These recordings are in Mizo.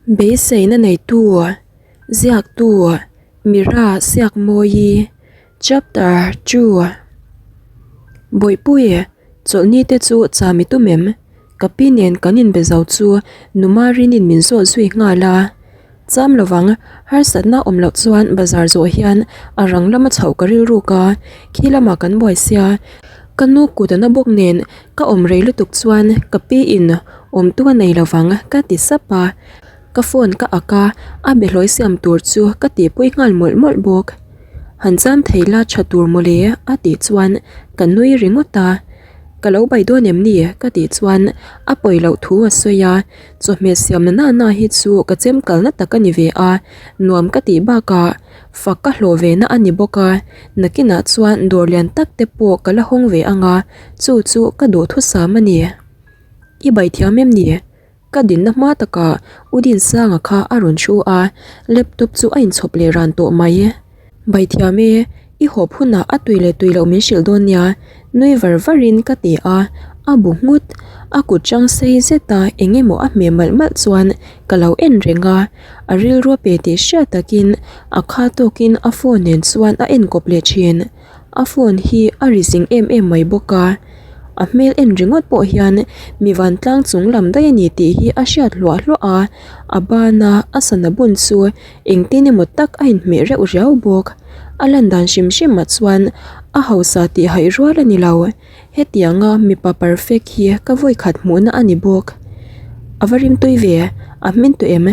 Beiseina neitu, ziaktu, Mira Siakmawi, Chapter ii. Bawihpui, chawlhni te chu cham i tum em? Ka pi nen kan inbe zo chu Numa Rinin min zawh zui nghal a. Cham lovang, harsatna awm loh chuan bazar zawh hian a rang lama chhoh ka rilruk a, khi lamah kan buai sia. Ka nu kut a na bawk nen ka awm rei lutuk chuan ka pi in awm tu a nei lovang ka ti sap a. Ka phone ka ak a, a behlawi siam tur chu ka tihpui nghal mawlh mawlh bawk. Han cham thei la tha tur mawle a tih chuan ka nui ringawt a. Ka lo bai dawn em ni? ka tih chuan a pawi loh thu a sawi a, chawhmeh siamna na na hi chu ka chem kalna tak a ni ve a, nuam ka tih bakah fak ka hlawh ve na a ni bawk a, nakinah chuan dawr lian tak te pawh ka la hawng ve ang a, chu chu ka duhthusam a ni. I bai thiam em ni? Ka dinna hma takah U Dinsanga kha a rawn thu a, laptop chu a inchhawp leh ran tawh mai. Baithiam e, i hawp hunah a tui leh tui loh min hrilh dawn nia, nui var varin ka ti a, a bu nghut. A kut chang sei zeta eng emaw a hmeh malh malh chuan ka lo en reng a, a rilru a pe tih hriat takin a kha tawkin a phone nen chuan a enkawp leh thin. A phone hi a ri zing em em mai bawk a, a hmel en ringawt pawh hian mi vantlang chung lam daih a ni tih hi a hriat hluah hluah a, a bana a sana bun chu engtin emaw tak a inhmeh reuh riau bawk. A lan dan hrim hrim ah chuan a hausa tih haih rual a ni lo, hetianga mipa perfect hi ka vawi khat hmuhna a ni bawk. A va rimtui ve, a hmin tawh em?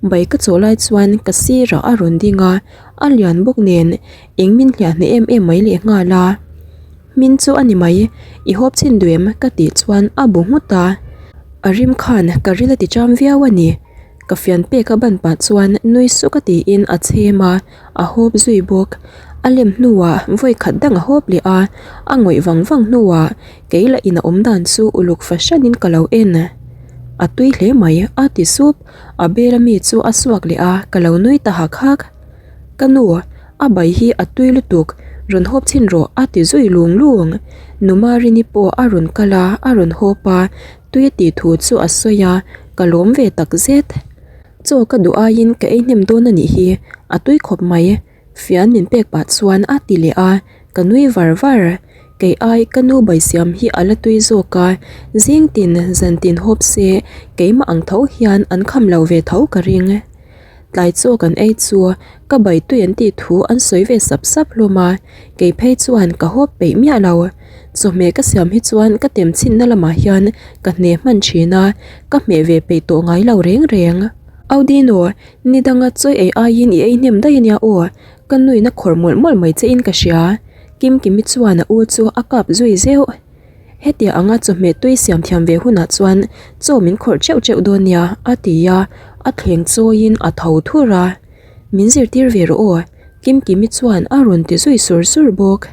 Bike a chawh lai chuan ka sirah a rawn ding a, a lian bawk nen Eng min hliah hneh em em mai leh nghal a, Hmin chu a ni mai, i hawp chhin duh em? ka tih chuan a bu nghut a, a rim khan ka ril a ti cham viau a ni, ka fian pek a ban pah chuan nui suk a tiin a chhem a, a hawp zui bawk, a lem hnuah vawi khat dang a hawp leh a, a ngawih vang vang hnuah kei lah in a awm dan chu uluk fahranin ka lo en, a tui hle mai a ti sup, a bel ami chu a suak leh a, ka lo nui ta hak hak. Ka nu, a bai hi a tui lutuk, rawn hawp chhin rawh a ti zui lung lung. Nu Marini pawh a rawn kal a, a rawn hawp a, tui a tih thu chu a sawi a, ka lawm ve tak zet. Chaw ka duh aiin ka ei hnem dawn a nih hi, a tui khawp mai. Fian min pek pah chuan a ti leh a, ka nui var var. Kei ai ka nu bai siam hi a la tui zawk a, zing tin zan tin hawp se keimah ang tho hian an kham lo ve tho ka ring. Tlai chaw kan ei chu ka bai tui an tih thu an sawi ve sap sap hlawm a, kei phei chuan ka hawp peih miah lo. Chawhmeh ka siam hi chuan ka tem chhinna lamah hian ka hne hman thin a, ka hmeh ve peih tawh ngai lo reng reng. Audino, ni danga chawi ei aiin i ei hnem daih ania aw, ka nuihna khawr mawlh mawlh mai che in ka hria. Kimkimi chuan a u chu a kap zui zeuh. Hetia anga chawhmeh tui siam thiam ve hunah chuan chaw min khawrh teuh teuh dawn nia a ti a, a thleng chawiin a tho thur a. Min zirtir ve rawh aw, Kimkimi chuan a rawn ti zui sur sur bawk.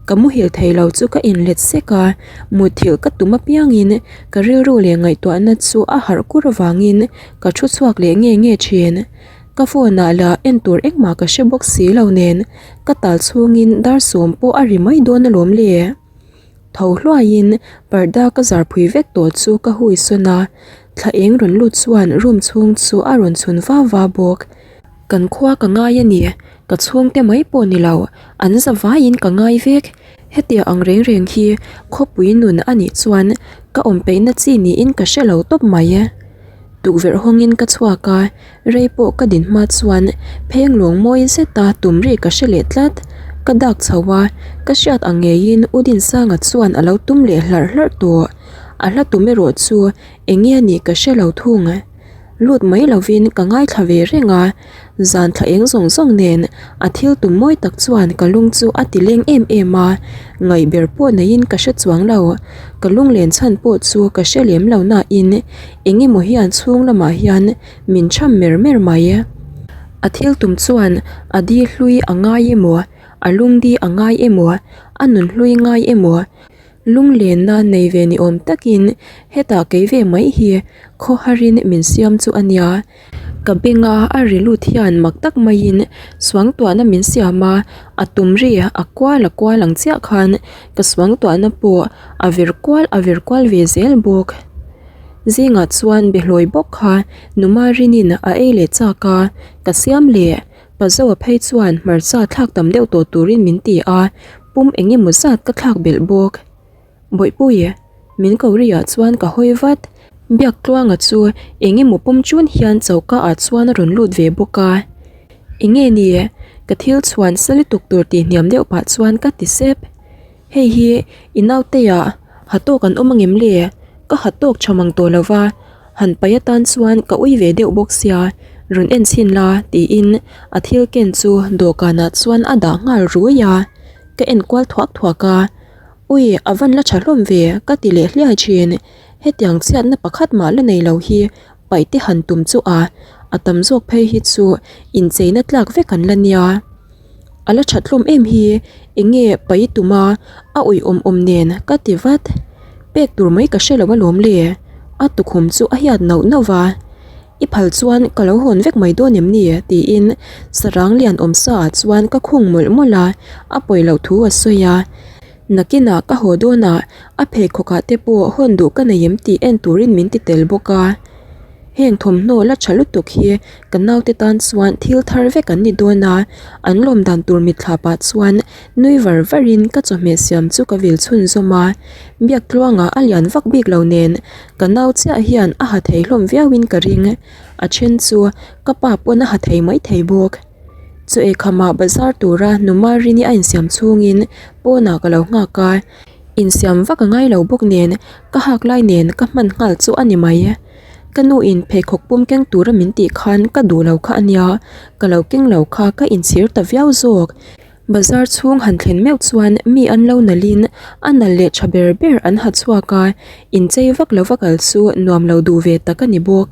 Ka muhil thei lo chu ka inlet sek a, mutthilh ka tum apiangin ka rilru leh ngaihtuahna chu a harh kur avangin ka thu chhuak leh nge nge thin. Ka phone ah lah en tur engmah ka hre bawk si lo nen ka tal chhungin dar sawm pawh a ri mai dawn alawm le. Tho hluaiin parda ka zar phui vek tawh chu ka hui sawn a, thla eng rawn lut chuan room chhung chu a rawn chhun va va bawk. Kan khua ka ngai a ni, ka chhungte mai pawh ni lo, an za vaiin ka ngai vek. Hetia ang reng reng hi khawpui nun a nih chuan ka awm peihna chi niin ka hre lo tawp mai. Tukverh hawngin ka chhuak a, rei pawh ka din hma chuan pheng lawng mawi zeta tum ri ka hre leh tlat. Ka dak chho a, ka hriat ang ngeiin U Dinsanga chuan a lo tum leh hlarh hlarh tawh. A hla tum erawh chu eng nge anih ka hre lo thung. Lut mai lovin ka ngaithla ve reng a, zan thla eng zawng zawng nen a thil tum mawi tak chuan ka lung chu a ti leng em em a, ngaih ber pawh neiin ka hre chuang lo, ka lunglen chhan pawh chu ka hre lem lo nain eng emaw hian chhung lamah hian min cham mer mer mai. A thil tum chuan a di hlui a ngai emaw, a lungdi a ngai emaw, a nun hlui ngai emaw, Lunglenna nei ve ni awm takin hetah kei ve mai hi khawharin min siam chu a nia. Ka benga a ri lut hian mak tak maiin suangtuahna min siam a, a tum ri a kual a kual ang chiah khan ka suangtuahna pawh a vir kual a vir kual ve zel bawk. Zingah chuan behlawi bawk kha Numa Rinin a ei leh chak a, ka siam leh. Pazoa phei chuan hmarcha thlak tam deuh tawh turin min ti a, pum eng emaw zat ka thlak belh bawk. Bawihpui, min ko riah chuan ka hawi vat. Biaktluanga chu eng emaw pawm chun hian choka ah chuan a rawn lut ve bawk a. Enge ni? Ka thil chhuan sa lutuk tur tih hniam deuh pah chuan ka ti sep. Hei hi i nauteia ha tawk an awm angem le? Ka ha tawk tha mang tawh lo va, han paih atan chuan ka ui ve deuh bawk sia, rawn en chhin la tiin a thil ken chu dawhkanah chuan a dah nghal rui a. Ka en kual thuak thuak a. Ui, a van la tha hlawm ve, ka ti leh hliai thin. Hetiang chhiatna pakhat mah la nei lo hi paih te han tum chu a, a tam zawk phei hi chu incheina tlak vek an la nia. A la that hlawm em hi, eng nge paih tum a, a ui awm awm nen ka ti vat. Pek tur mai ka hre lo alawm le, a tukhum chu a hiat nauh nauh va. I phal chuan ka lo hawn vek mai dawn em ni? tiin sarang lian awm sa ah chuan ka khung mawlh mawlh a, a pawi loh thu a sawi a. Nakinah ka haw dawnah a pheikhawk ah te pawh hawn duh ka nei em tih en turin min ti tel bawk a. Heng thawmhnaw la tha lutuk hi ka naute tan chuan thil thar vek an ni dawn a, an lawm dan tur mitthla pah chuan nui var varin ka chawhmeh siam chu ka vil chhunzawm a. Biaktluangah a lian vak bik lo nen Ka nau chiah hian a ha thei hlawm viauin ka ring, a then chu ka pa pawn a ha thei mai thei bawk. Chu eikhamah bazar tura Nu Marini a insiam chhungin pawnah ka lo nghak a, insiam vak a ngai lo bawk nen ka hak lai nen ka hman nghal chu a ni mai. Ka nu in pheikhawk pum keng tura min tih khan ka duh lo kha a nia, ka lo keng lo kha ka inchhir ta viau zawk. Bazar chhung han thlen meuh chuan mi an lo nalhin a nal leh tha ber ber an ha chhuak a, inchei vak lova kal chu nuam lo duh ve tak a ni bawk.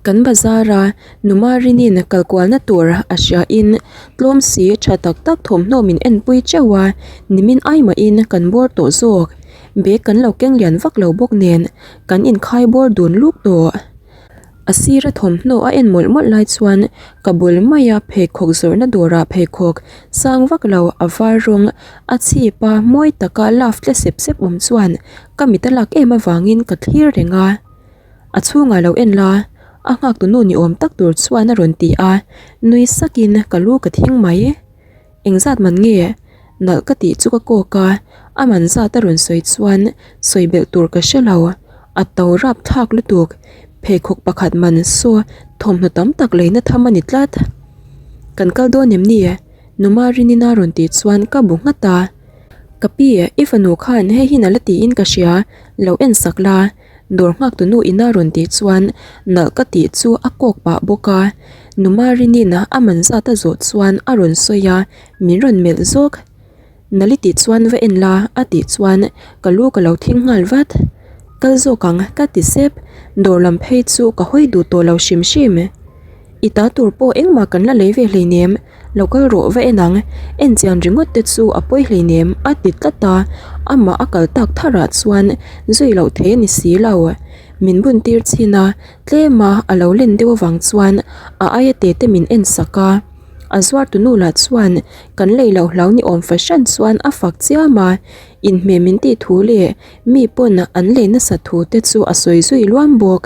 Kan bazar a Numa Rinin kal kualna tur a hria in tlawm si tha tak tak thawmhnaw min enpui teuh a, nimin ai mahin kan bawr tawh zawk. Bag kan lo keng lian vak lo bawk nen kan inkhai bawr dun luk tawh. A sira thawmhnaw a en mawlh mawlh lai chuan ka bul maia pheikhawk zawrhna dawrah pheikhawk sang vak lo a var rawng a chhip a mawi taka love tle sep sep awm chuan ka mit a lak em avangin ka thlir reng a. A chhungah lo en la, a nghak tu nu ni awm tak tur chuan a rawn ti a, nui sakin ka lu ka thing mai. Engzat man nge? Nalh ka tih chu ka kawk a, a man zat a rawn sawi chuan sawi belh tur ka hre lo. A to rap thlak lutuk. Pheikhawk pakhat man saw thawmhnaw tam tak leina tham a ni tlat. Kan kal dawn em ni? Numa Rinina rawn tih chuan ka bu nghat a. Ka pi, i fanu khan hei hi nalh a tiin ka hria, lo en sak la. Dawr nghak tu nu ina rawn tih chuan nalh ka tih chu a kawk pah bawk a, Nu Marinin a man zat a zawh chuan a rawn sawi a, min rawn melh zawk. Nali tih chuan va en la a tih chuan ka lu ka lo thing nghal vat. Kal zawk ang ka ti sep, dawr lam phei chu ka hawi duh tawh lo hrim hrim. I ta tur pawh engmah kan la lei ve hleinem, lo kal rawh va en ang, en chian ringawt te chu a pawi hleinem a ti tlat a, amah a kal tak tharah chuan zui loh thei a ni si lo. Min bun tir chin a, tlema a lo len deuh avang chuan a aia te te min en sak a, a zuar tu nu lah chuan kan lei loh hlau ni awm fahran chuan a fak chiam a, inhmeh min tih thu leh mi pawn an lei nasa thu te chu a sawi zui luam bawk.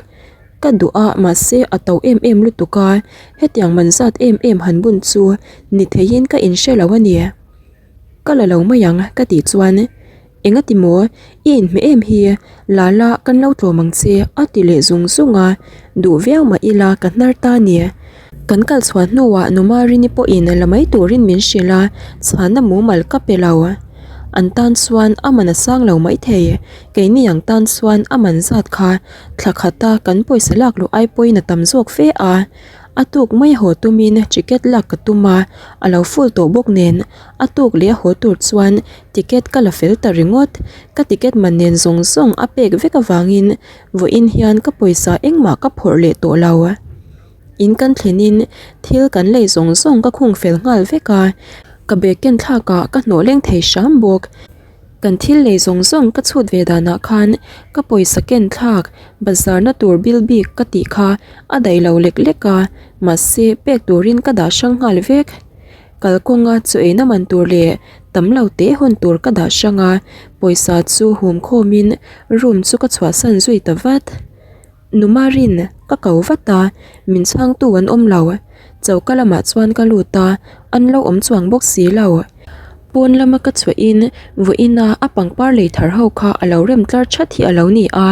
Ka duh a, mahse a to em em lutuk a, hetiang man zat em em han bun chu ni theiin ka inhre lo a ni. Ka la lo mai ang ka tih chuan, Engati maw, i inhmeh em hi, la la kan lo tlawm ang che a ti leh zung zung a, duh viau mah ila ka hnar ta a ni. Kan kal chhuah hnuah Nu Marini pawhin la mai turin min hrilh a, chhanna mumal ka pe lo. An tan chuan a man a sang lo maithei, keini ang tan chuan a man zat kha Thla khata kan pawisa lak luh ai pawhin a tam zawk fe a, a tuk mai haw tumin ticket lak ka tum a, a lo full tawh bawk nen a tuk leh a haw tur chuan ticket ka la fel ta ringawt. Ka ticket man nen zawng zawng a pek vek avangin vawiin hian ka pawisa engmah ka phawrh leh tawh lo. In kan thlenin thil kan lei zawng zawng ka khung fel nghal vek a, ka bag ken thlakah ka hnawh leng thei hram bawk. Kan thil lei zawng zawng ka chhut ve danah khan ka pawisa ken thlak bazar na tur bill bik ka tih kha a daih lo lek lek a, mahse pek turin ka dah hrang nghal vek. Kalkawnga chaw eina man tur leh tam lo teh hawn tur ka dah hrang a, pawisa chu hum khawmin room chu ka chhuahsan zui ta vat. Nu Marin, ka ko vat a, min chhangtu an awm lo. Choka lamah chuan ka lut a, an lo awm chuang bawk si lo. Pawn lama ka chhuahin vawiina a pangpar lei thar ho kha a lo rem tlar that hi a lo ni a,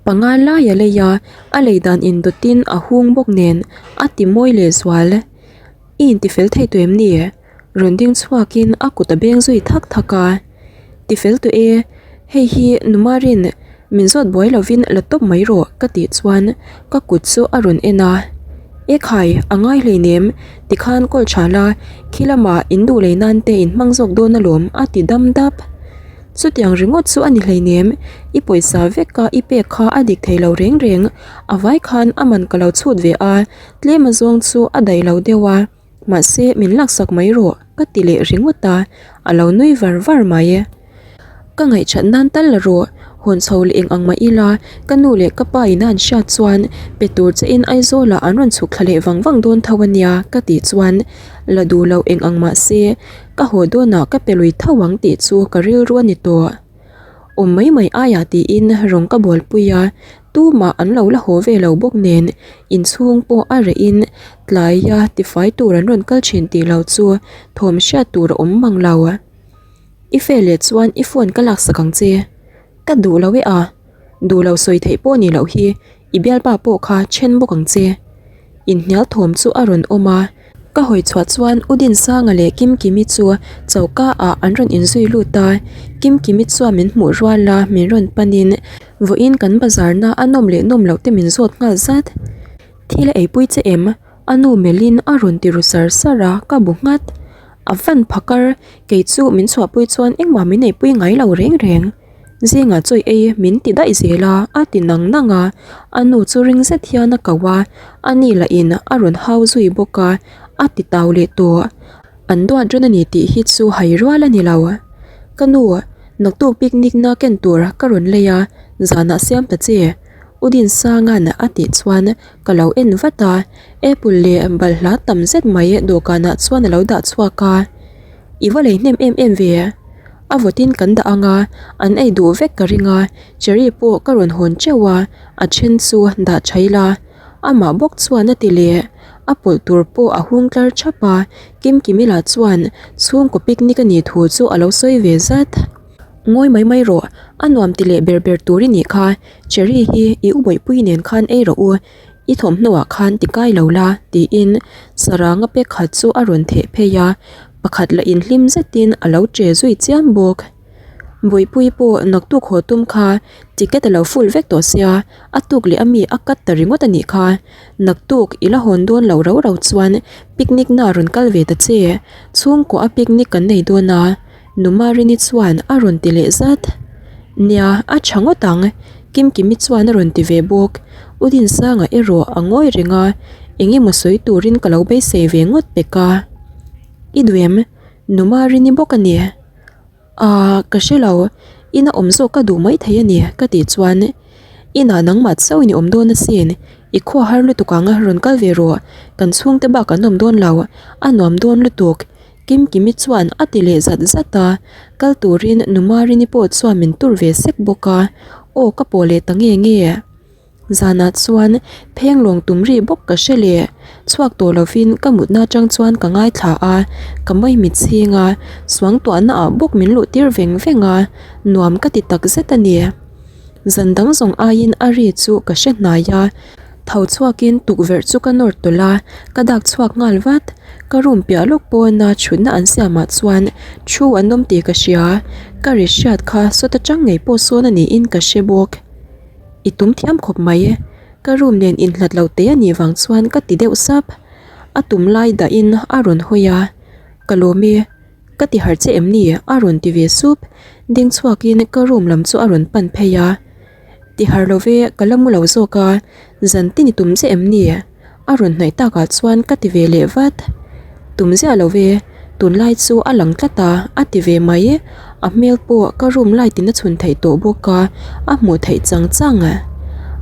panga lai a lei a, a lei dan indawtin a hung bawk nen a ti mawi lehzual. I intifel thei tawh em ni? Rawn ding chhuakin a kut a beng zui thak thak a, Tifel tawh e, hei hi Numarin min zawt buai lovin la tawp mai rawh ka tih chuan ka kut chu a rawn en a, E khai, a ngai hleinem, tikhan kawl tha la, khi lamah in duh lei nan te in hmang zawk dawn alawm a ti dam dap. Chutiang ringawt chu a ni hleinem, i pawisa vek a i pek kha a dik thei lo reng reng, a vai khan a man ka lo chhut ve a, tlem azawng chu a daih lo deuh a. Mahse, min laksak mai rawh, ka ti leh ringawt a, a lo nui var var mai. Ka ngaihchat nan tal la rawh, hawn chho leh eng ang mah ila, ka nu leh ka pa in a an hriat chuan pe tur che in Aizawl ah an rawn chhuk thla leh vang vang dawn tho a nia, ka tih chuan la duh loh eng ang mah se, ka haw dawnah ka pe lui tho ang tih chu ka rilru a ni tawh. Awm mai mai aiah tiin rawng ka bualpui a, Tumah an lo la haw ve lo bawk nen inchhung pawh a reh in tlaia tifai tur an rawn kal thin tih lo chu thawm hriat tur a awm mang lo. I fel leh chuan i phone ka laksak ang che. Ka duh lo e a, duh lo sawi theih pawh ni loh hi i bialpa pawh kha then bawk ang che. Inhnial thawm chu a rawn awm a. Ka hawi chhuah chuan U Dinsanga leh Kimkimi chu choka ah an rawn inzui lut a, Kimkimi chuan min hmuh rual a min rawn panin vawiin kan bazar na a nawm leh nawm loh te min zawt nghal zat. Thil a eipui che em? A nu melhin a rawn ti ru sar sar a, ka bu nghat. A van phakar, kei chu min chhuahpui chuan engmah min eipui ngai lo reng reng. Zingah chawi ei min ti daih zel a, a ti nang nang a, a nu chu ring zet hian a ko a, a ni lah in a rawn hau zui bawk a, a ti tau leh tawh. An duat rawn a ni tih hi chu hai rual a ni lo. Ka nu, naktuk picnic na ken tur ka rawn lei a, zanah siam ta che, U Dinsanga'n a tih chuan ka lo en vat a, apple leh balhla tam zet mai dawhkanah chuan a lo dah chhuak a, I va lei hnem em em ve. A vawtin kan dah ang a, an ei duh vek ka ring a, cherry pawh ka rawn hawn teuh a, a then chu dah tha ila. Amah bawk chuan a ti leh, a pawlh tur pawh a hung tlar thap a, Kimkimi lah chuan chhungkaw picnic a nih thu chu a lo sawi ve zat. Ngawi mai mai rawh, a nuam ti leh ber ber tur i nih kha, cherry hi i u bawihpui nen khan ei rawh u, I thawmhnawah khan ti kai lo la, tiin saranga pe khat chu a rawn theh phei a, pakhat lah inhlim zetin a lo che zui chiam bawk. Bawihpui pawh naktuk haw tum kha ticket a lo full vek tawh sia, a tuk leh ami a cut ta ringawt a nih kha. Naktuk i la hawn dawn lo rau rau chuan picnic na rawn kal ve ta che, chhungkaw a picnic kan nei dawn a. Nu Marini chuan a rawn ti leh zat. Nia, a tha ngawt ang, Kimkimi chuan a rawn ti ve bawk. U Dinsanga erawh a ngawi reng a, eng emaw sawi turin ka lo beisei ve ngawt pek a. I duh em? Nu Marini bawk a ni. Aaa, ka hre lo, ina awm zawk ka duh maithei a ni, ka tih chuan, Inah nangmah chauhin i awm dawn asin, i khua har lutuk ang, rawn kal ve rawh, kan chhungte bak an awm dawn lo, a nuam dawn lutuk, Kimkimi chuan a ti leh zat zat a, kal turin Nu Marini pawh chuan min tur ve sek bawk a, aw ka pawh leh ta nge nge. Zanah chuan phenglawng tum ri bawk ka hre leh, chhuak tawh lovin ka mutna atang chuan ka ngaithla a, ka maimit chhing a, suangtuahna ah bawk min luh tir veng veng a, nuam ka ti tak zet a ni. Zan dang zawng aiin a ri chu ka hre hnai a. Tho chhuakin tukverh chu ka nawr tawlh a, ka dak chhuak nghal vat. Ka room piah lawk pawna thutna an siamah chuan thu an awm tih ka hria, ka ri hriat kha sawt atang ngei pawh sawn a niin ka hre bawk. I tum thiam khawp mai, ka room nen inhlat lo teh a nih vang chuan ka ti deuh sap. A tum lai dahin a rawn hawi a, Ka lawm e, ka ti harh che em ni? a rawn ti ve sup. Ding chhuakin ka room lam chu a rawn pan phei a. Ti har lo ve, ka la mu lo zawk a, zan tin i tum che em ni? A rawn hnaih takah chuan ka ti ve leh vat. Tum ziah lo ve, tunlai chu a lang tlat a, a ti ve mai. A hmel pawh ka room light in a chhun theih tawh bawk a, a hmuh theih chang chang.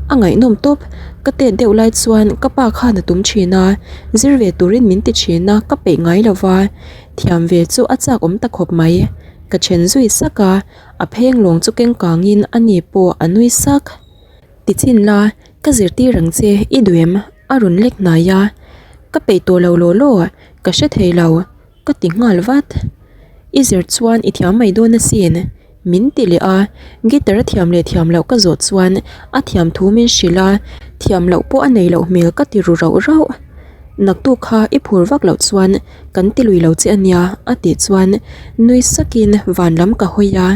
A ngaihnawm tawp, ka tet deuh lai chuan ka pa khan a tum thin a, zir ve turin min ti thin a, ka peih ngai lo va, thiam ve chu a chak awm ta khawp mai. Ka then zui sak a. A pheng lawng chu keng kangin a ni pawh a nui sak. Ti chin la, Ka zirtir ang che i duh em? A rawn lek hnai a, Ka peih tawh lo law law, ka hre thei lo, ka ti nghal vat. I zir chuan i thiam mai dawn asin, min ti leh a, guitar a thiam leh thiam loh ka zawh chuan a thiam thu min hrilh a, thiam loh pawh a nei loh hmel ka ti ru rauh rauh. Naktuk kha i phur vak loh chuan kan ti lui lo che ania a tih chuan nui sakin van lam ka hawi a.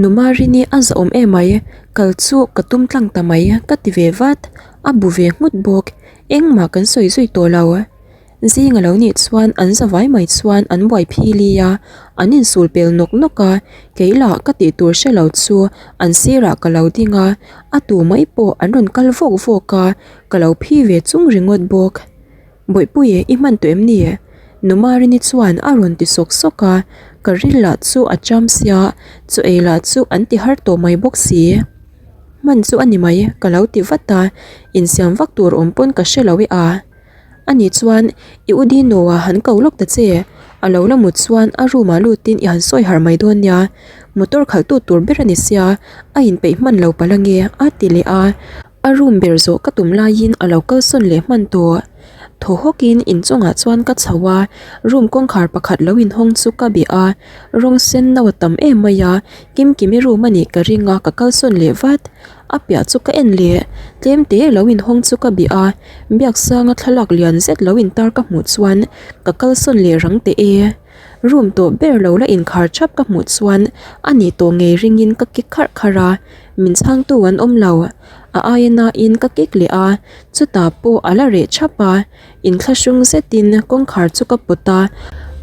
Nu Marini a zahawm emai, kal chu ka tum tlang ta mai ka ti ve vat, a bu ve nghut bawk, engmah kan sawi zui tawh lo. Zing a lo nih chuan an za vai mai chuan an buai phili a, an insul pel nawk nawk a, kei lah ka tih tur hre lo chu an sirah ka lo ding a, a tu mai pawh an rawn kal vawk vawk a, ka lo phi ve chung ringawt bawk. Bawihpuii i hman tawh em ni? Nu Marini chuan a rawn ti sawk sawk a, ka ril lah chu a cham sia, chaw ei lah chu an ti har tawh mai bawk si. Hman chu a ni mai ka lo ti vat a, insiam vak tur awm pawn ka hre lo e a. Ani chuan i u Dino-a han ko lawk ta che, a lo la mut chuan a room ah lutin i han sawi harh mai dawn nia, motor khalhtu tur ber a ni sia, a inpeih hman lo palh ange a ti leh a. A room ber zawh ka tum laiin a lo kalsawn leh hman tawh. Thaw hawkin inchungah chuan ka chho a, room kawngkhar pakhat lo inhawng chu ka bih a, rawng sen no a tam em mai a, Kimkimi room a nih ka ring a ka kalsawn leh vat. A piah chu ka en leh, tlem te lo inhawng chu ka bih a, Biaksanga thlalak lian zet lo intar ka hmuh chuan ka kalsawn leh rang teh e. Room tawh ber lo la inkhar thap ka hmuh chuan a nih tawh ngei ringin ka kik kharh kharh a, min chhangtu an awm lo. A aia nain ka kik leh a, chutah pawh a la reh thap a, inthlahrung zetin kawngkhar chu ka pawt a,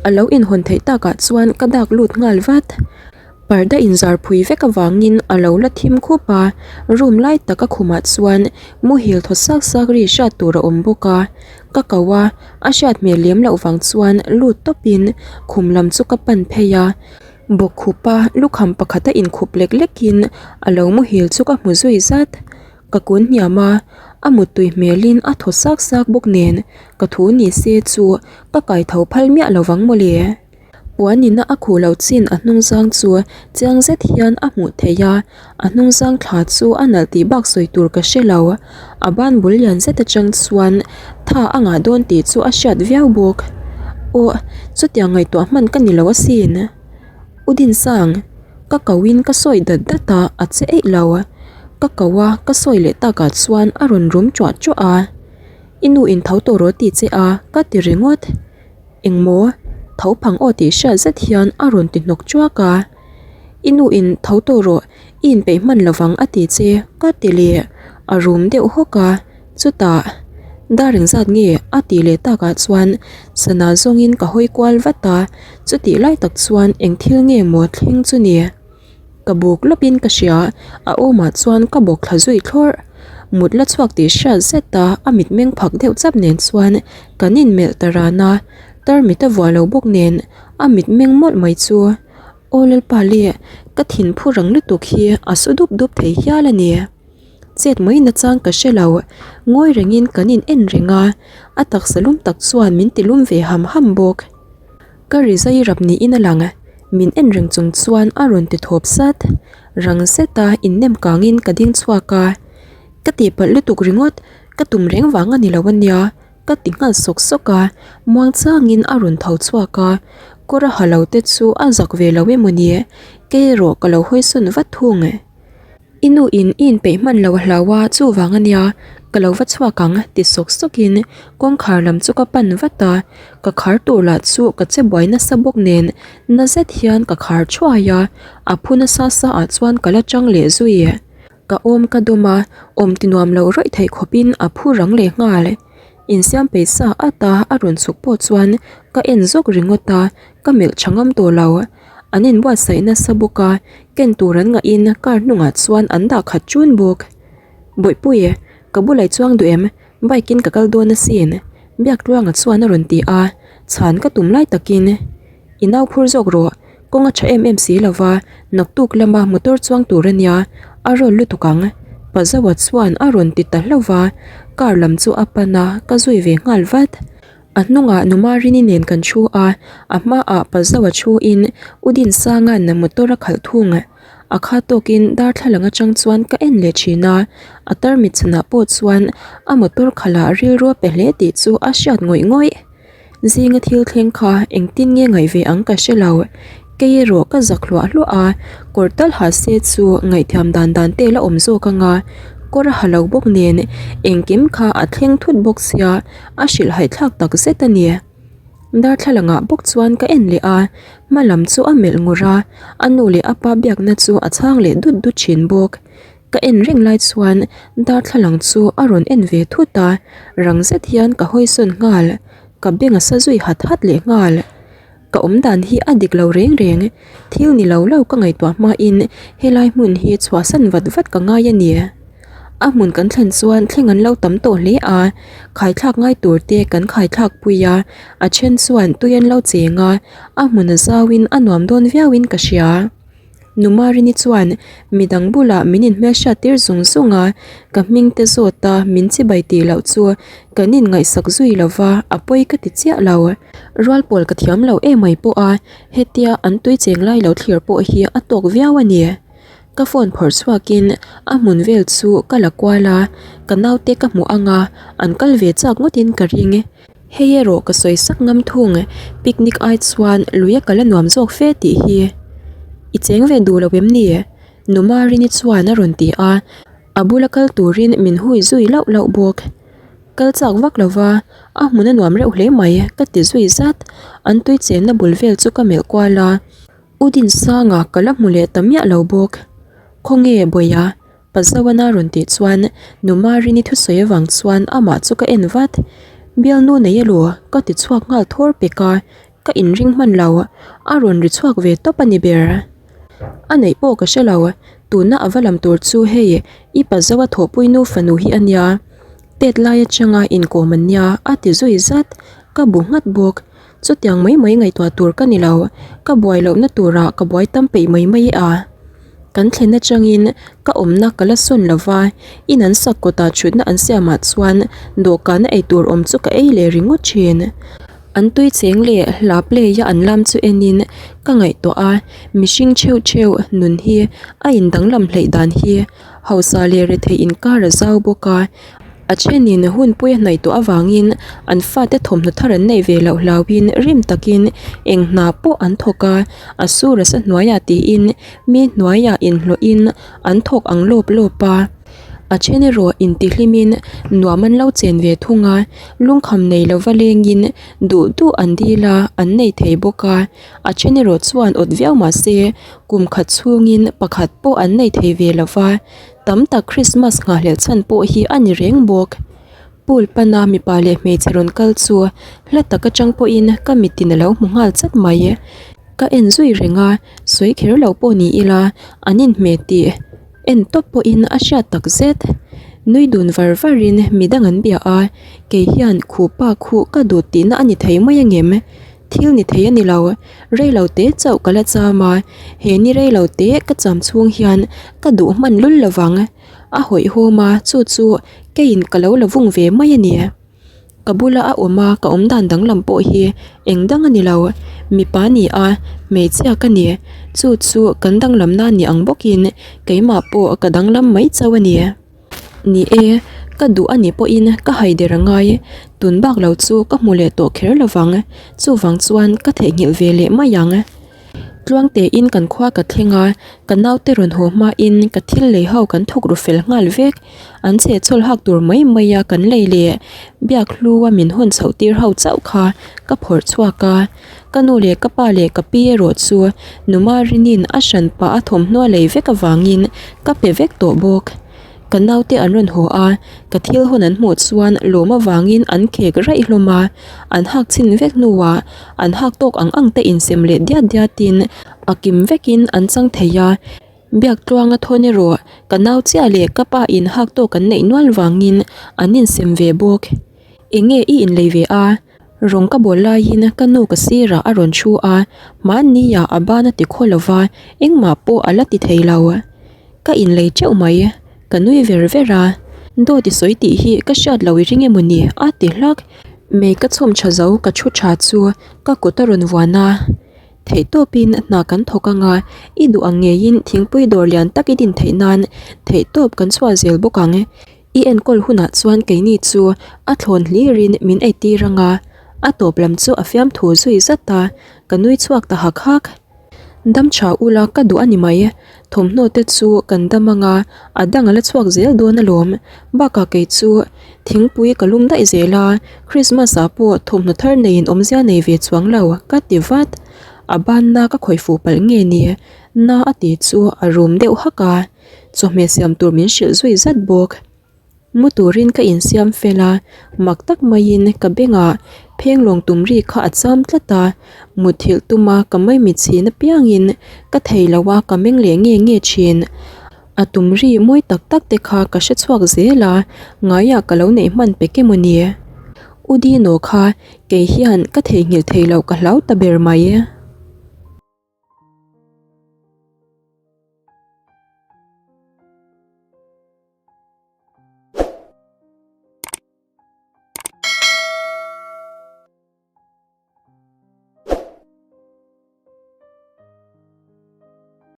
a lo inhawn theih takah chuan ka dak lut nghal vat. Parda inzar phui vek avangin a lo la thim khup a, room lai taka khumah chuan muhil thaw sak sak ri hriat tur a awm bawk a, ka ko a, a hriat hmel lem loh vang chuan lut tawpin khum lam chu ka pan phei a, bawkkhupa lukham pakhata inkhup lek lekin a lo muhil chu ka hmu zui zat, ka kun hniam a, a muttui hmelin a thaw sak sak bawk nen ka thu ni se chu ka kaitho phal miah lo vang mawle. Puan ina a khuh loh chin a hnung zang chu chiang zet hian a hmuh theih a, a hnung zang thla chu a nalh tih bak sawi tur ka hre lo. A ban bul lian zet atang chuan tha a ngah dawn tih chu a hriat viau bawk. Aw, chutiang ngaihtuah hman ka ni lo asin. U Dinsang, ka ko in ka sawi dat dat a, a che eih lo. Ka ko a, ka sawi leh takah chuan a rawn rum ṭuah ṭuah a. I nu in tho tawh rawh tih che a, ka ti ringawt. Engmaw? Tho phang aw tih hriat zet hian a rawn ti hnawk chuak a. I nu in tho tawh rawh, i inpeih hman lovang a ti che ka ti leh. A rum deuh hawk a, chutah dar engzat nge a tih leh takah chuan sana zawngin ka hawi kual vat a, chutih lai tak chuan eng thil nge maw thleng chu ni? Ka buk lawpin ka hria, a awmah chuan ka bawk thla zui thlawrh. Mut la chhuak tih hriat zet a, a mitmeng phak deuh chap nen chuan kan inmelh ta ran a, tarmit a vuah lo bawk nen a mitmeng mawlh mai chu. Aw Lalpa le, ka thin phu rang lutuk hi a su dup dup thei hial a ni. Chet mai nachang ka hre lo, ngawi rengin kan in en reng a, a taksa lum tak chuan min ti lum ve ham ham bawk. Ka ri zai rap niin a lang, min en reng chung chuan a rawn ti thawp sat. Rang zeta innem kangin ka ding chhuak a, ka tihpalh lutuk ringawt, ka tum reng vang a ni lo ania, ka ti nghal sawk sawk a, muang changin a rawn tho chhuak a, kawr a ha lo te chu a zak ve lo emaw ni, kei erawh ka lo hawisawn vat thung. I nu in i inpeih hman lo a hlau a, chuvang a nia, ka lo va chhuak ang ti sawk sawk in kawngkhar lam chu ka pan vat a, ka khar tur lah chu ka che buai nasa bawk nen na zet hian ka khar thuai a, a phu nasa sa ah chuan ka la chang leh zui. Ka awm ka dawm a, awm ti nuam lo rawih theih khawp in a phu rang leh nghal. Insiam peih sa at a a rawn chhuk pawh chuan ka en zawk ringawt a, ka melh tha ngam tawh lo. An inbuatsaih nasa bawk a, ken tur an ngahin car hnungah chuan an dah khat ṭun bawk. Bawihpui, ka bulah i chuang duh em? Bike in ka kal dawn asin. Biaktluanga chuan a rawn ti a, chhan ka tum lai takin i nau phur zawk rawh, kawng a ṭha em em si lo va, naktuk lama motor chuang tur a nia, a rawn lutuk ang. Pazawa chuan a rawn ti ta hlauh va, car lam chu a pan a, ka zui ve nghal vat. A hnungah Nu Marini nen kan thu a, a hmaah Pazawa thuin U Dinsanga'n motor a khalh thung. A kha tawkin darthlalang atang chuan ka en leh thin a, a tarmit chhanah pawh chuan a motor khalh ah rilru a pe hle tih chu a hriat ngawih ngawih. Zinga thil thleng kha engtin nge ngaih ve ang ka hre lo. Kei erawh ka zak hluah hluah a, kawr tal ha se chu ngaihthiam dan dan te la awm zawk ang a, kawr a ha lo bawk nen engkim kha a thleng thut bawk sia a hrilh haihthlak tak zet a ni. Darthlalang ah bawk chuan ka en leh a, hma lam chu a melh ngur a, a nu leh a pa biakna chu a chhang leh dut dut thin bawk. Ka en reng lai chuan darthlalang chu a rawn en ve thut a, rang zet hian ka hawi sawn nghal, ka beng a sa zui hat hat leh nghal. Ka awm dan hi a dik lo reng reng, thil ni lo lo ka ngaihtuah hmain helai hmun hi chhuahsan vat vat ka ngai a ni. A hmun kan thlen chuan thleng an lo tam tawh hle a, khaithlak ngai tur te kan khaithlak pui a, a then chuan tui an lo cheng a, a hmun a zauin a nuam dawn viauin ka hria. Numarini chuan midang bulah min inhmelhriat tir zung zung a, ka hming te zawt a min chibai tih loh chu kan inngaihsak zui lo va, a pawi ka ti chiah lo. Rual pawl ka thiam lo emai pawh a, hetia an tui cheng lai lo thlir pawh hi a tawk viau a ni. Ka phone phawrh chhuakin a hmun vel chu ka la kual a, ka naute ka hmuh ang a, an kal ve chak ngawtin ka ring. Hei erawh ka sawi sak ngam thung, picnic ai chuan lui a kal a nuam zawk fe tih hi. I cheng ve duh lo em ni? Nu Marini chuan a rawn ti a, a bula kal turin min hui zui lauh lauh bawk. Kal chak vak lo va, a hmun a nuam reuh hle mai ka ti zui zat, an tui chenna bul vel chu ka melh kual a. U Dinsanga ka la hmu leh ta miah lo bawk. Khawnge Bawia? Pa Zoana rawn tih chuan Nu Marini thusawi avang chuan amah chu ka en vat. Bialnu nei elaw? Ka ti chhuak nghal thawr pek a, ka inring hman lo. A rawn ri chhuak ve tawp a ni ber. A neih pawh ka hre lo, tuna a va lam tur chu hei i Pa Zoa thawhpui nu fanu hi a nia. Tet lai atanga inkawm an nia a ti zui zat. Ka bu nghat bawk. Chutiang mai mai ngaihtuah tur ka ni lo, ka buai lohna turah ka buai tam peih mai mai a. Kan thlen atangin ka awmna ka la sawn lo va, in an sak kawtah thutna an siamah chuan dawhkana eitur awm chu ka ei leh ringawt thin. An tui cheng leh hla play a an lam chu enin ka ngaihtuah a, mihring theuh theuh nun hi a indanglam hleih dan hi hausa leh rethei inkar a zau bawk a. A thenin hunpui a hnaih tawh avangin an fate thawmhnaw thar an neih ve loh hlauhin rim takin eng hna pawh an thawk a, a sur a sa hnuaiah tiin mi hnuaiah inhlawhin an thawk ang lawp lawp a. A then erawh intihlimin nuam an lo chen ve thung a, lungkham nei lova lengin duh duh an dil a, an nei thei bawk a. A then erawh chuan awt viau mahse kum khat chhungin pakhat pawh an nei thei ve lova. Tam tak Christmas nghahhlelh chhan pawh hi a ni reng bawk. Pool pana mipa leh hmeichhe rawn kal chu hla tak atang pawhin ka mitin a lo hmu nghal chat mai. Ka en zui reng a, sawi kher lo pawh ni ila an inhmeh tih en tawp pawhin a hriat tak zet. Nui dun var varin midang an bia a, kei hian khupa khuh ka duh tihna a ni thei mai angem? Thil ni thei a ni lo, rei lo te chauh ka la cham a, he ni rei lo te ka cham chhung hian ka duh hman lul lo vang. A hawihhawm a, chu chu keiin ka lo la vung ve mai a ni. Ka bula a awm a, ka awm dan danglam pawh hi eng dang a ni lo, mipa ni a, hmeichhia ka ni, chu chu kan danglamna ni ang bawkin keimah pawh ka danglam mai chauh a ni. Ni e, ka duh a nih pawhin ka haider a ngai, tun bak lo chu ka hmu leh tawh kher lovang, chuvang chuan ka theihnghilh ve leh mai ang. Tluang tein kan khua ka thleng a, ka naute rawn haw hmain ka thil lei ho kan thawk ru fel nghal vek, an chhe chawl hak tur mai mai a kan lei leh biak hlu a min hawn chhoh tir ho chauh kha ka phawrh chhuak a, ka nu leh ka pa leh ka pi erawh chu Nu Marinin a hran pah a thawmhnaw lei vek avangin ka pe vek tawh bawk. Ka naute an rawn haw a, ka thil hawn an hmuh chuan lawm avangin an khek raih hlawm a, an hak chhin vek hnuah an hak tawk ang ang te insem leh diat diatin a kim vekin an chang thei a. Biak tluanga thawn erawh ka nau chiah leh ka pa in hak tawk an neih nual vangin an insem ve bawk. Enge i inlei ve a? Rawng ka bawl laiin ka nu ka sirah a rawn thu a, mahni ah a ban a ti khaw lova engmah pawh a la ti thei lo. Ka inlei teuh mai, ka nui ver ver a. Dawt i sawi tih hi ka hriat lo i ring emaw ni? a ti hlak. Mei ka chhawm tha zo ka thu tha chu ka kut a rawn vuan a. Theihtawpin hna kan thawk ang a, i duh ang ngeiin thingpui dawr lian tak i din theih nan theihtawp kan chhuah zel bawk ang. I enkawl hunah chuan keini chu a thlawn hlirin min eitir ang a, a tawp lam chu a fiamthu zui zat a, ka nui chhuak ta hak hak. Dam tha ula ka duh a ni mai. Thawmhnaw te chu kan dam ang a, a dang a la chhuak zel dawn alawm. Bakah kei chu thingpui ka lum daih zel a, Christmas ah pawh thawmhnaw thar neiin awmzia nei ve chuang lo ka ti vat. A banna ka khawih fuh palh nge ni? Na a ti chu a rum deuh hak a, chawhmeh siam tur min hrilh zui zat bawk. Mu turin ka insiam fel a, mak tak maiin ka bengah phenglawng tum ri kha a cham tlat a, mutthilh tuma ka maimit chhin apiangin ka thei lo a ka meng leh nge nge thin. A tum ri mawi tak tak te kha ka hre chhuak zel a, ngaiah ka lo neih hman pek emaw ni? U Dino kha kei hian ka theihnghilh thei loh ka hlau ta ber mai.